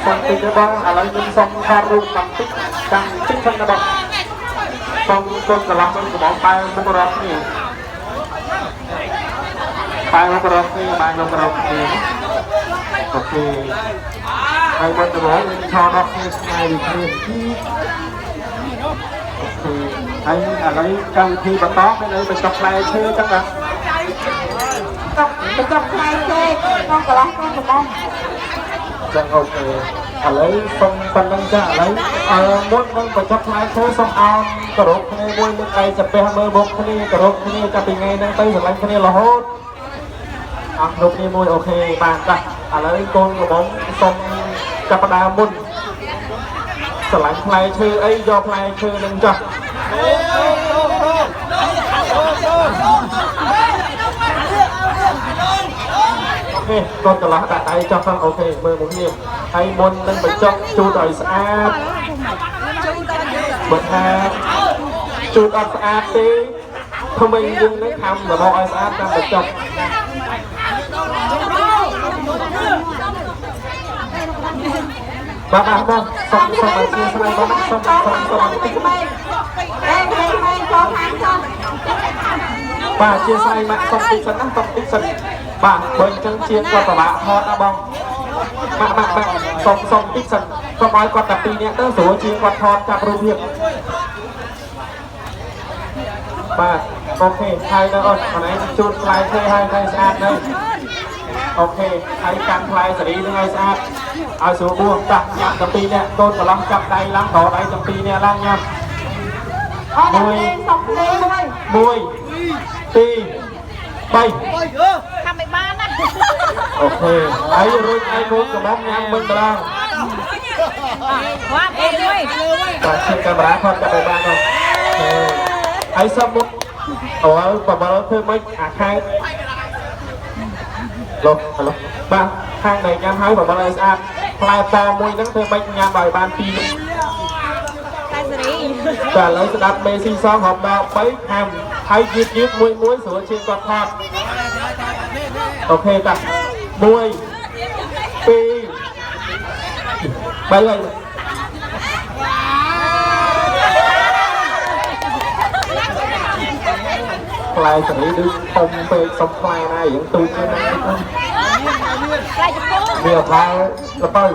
សុំតិចទេបងឥឡូវខ្ញុំសុំថតរូបបន្តិចចាំតិចសិនណាបងសុំកូនកន្លោះកូនកំងបែរមុខរកគ្នាបែរមុខរកគ្នាបែរមុខរកគ្នាOK ហើយមុនដំបូងយើងឆោដល់គ្នាស្នេហ៍ពីគ្នា OK ហើយឥឡូវកម្មវិធីបន្តមានអីបញ្ចុះផ្លែឈើចឹងណា បញ្ចុះផ្លែឈើក្នុងកន្លះក្នុងកំង ចឹង OK ឥឡូវសុំប៉ុណ្្នឹងចាឥឡូវអឺមុននឹងបញ្ចុះផ្លែឈើសុំអោនគោរពគ្នាមួយលើកដៃចាពះមើលមុខគ្នាគោរពគ្នាចាប់ពីថ្ងៃហ្នឹងទៅស្រឡាញ់គ្នារហូតអស់គ្រប់គ្នាមួយ OK បានចាឥឡូវកូនកំងសុំចាប់ផ្ដើមមុនស្រឡាញ់ផ្លែឈើអីយកផ្លែឈើនឹងចាស់ OK កូនកន្លះដាក់ដៃចុះផង OK មើលមកគ្នាហើយមុននឹងបញ្ចុកជូតឲ្យស្អាតបើថាជូតអត់ស្អាតទេថ្មីយើងនឹងខំរបស់ឲ្យស្អាតតាមបញ្ចុកបាទបាទបងសុំសុំអធិស្ឋានបងសុំសុំសុំបន្តិច ក្មេងអេក្មេងក្មេងចូលខាងចុះ បាទអធិស្ឋានម៉ាក់សុំតិចសិនណាសុំតិចសិនបាទបើអញ្ចឹងជាងគាត់ប្របាក់ថតណាបងម៉ាក់ម៉ាក់ម៉ាក់សុំសុំតិចសិនសុំឲ្យគាត់តែ2នាក់ទៅស្រួលជាងគាត់ថតចាប់រូបភាពបាទ OK ហើយនៅអូនម្នាក់ជូតផ្លែឈើហើយនៅស្អាតនៅ OK ហើយកាន់ផ្លែសេរីនឹងឲ្យស្អាតឲ្យស្រួលបួសតាញ៉ាំទាំងពីរនាក់កូនកន្លោះចាប់ដៃឡើងក្រដៃទាំងពីរនាក់ឡើងញ៉ាំ អត់ទេសុំភ្លេងមួយ 1 2 3 ខាំមិនបានណា OK ហើយរួចហើយកូនកំមុំញ៉ាំវិញម្ដង វ៉ាអេមួយ បាទឈិតកាមេរ៉ាថតចាប់ឲ្យបានដល់ហើយសុំមុខអវលបបលធ្វើម៉េចអាខាងលោកហឡូបាទខាងដែលញ៉ាំហើយបបលឲ្យស្អាតផ្លែប៉មួយហ្នឹងធ្វើម៉េចញ៉ាំឲ្យបាន2 តែសេរី ចាឥឡូវស្ដាប់មេស៊ីសងរាប់ដល់3ខាំហើយយឺតយឺតមួយមួយស្រួលជាងគាត់ថត OK តា1 2 3ហើយផ្លែសេរីដូចធំពេកសុំផ្លែណារៀងទូចជាងហ្នឹង ផ្លែជពូ វាផ្លែល្ពៅ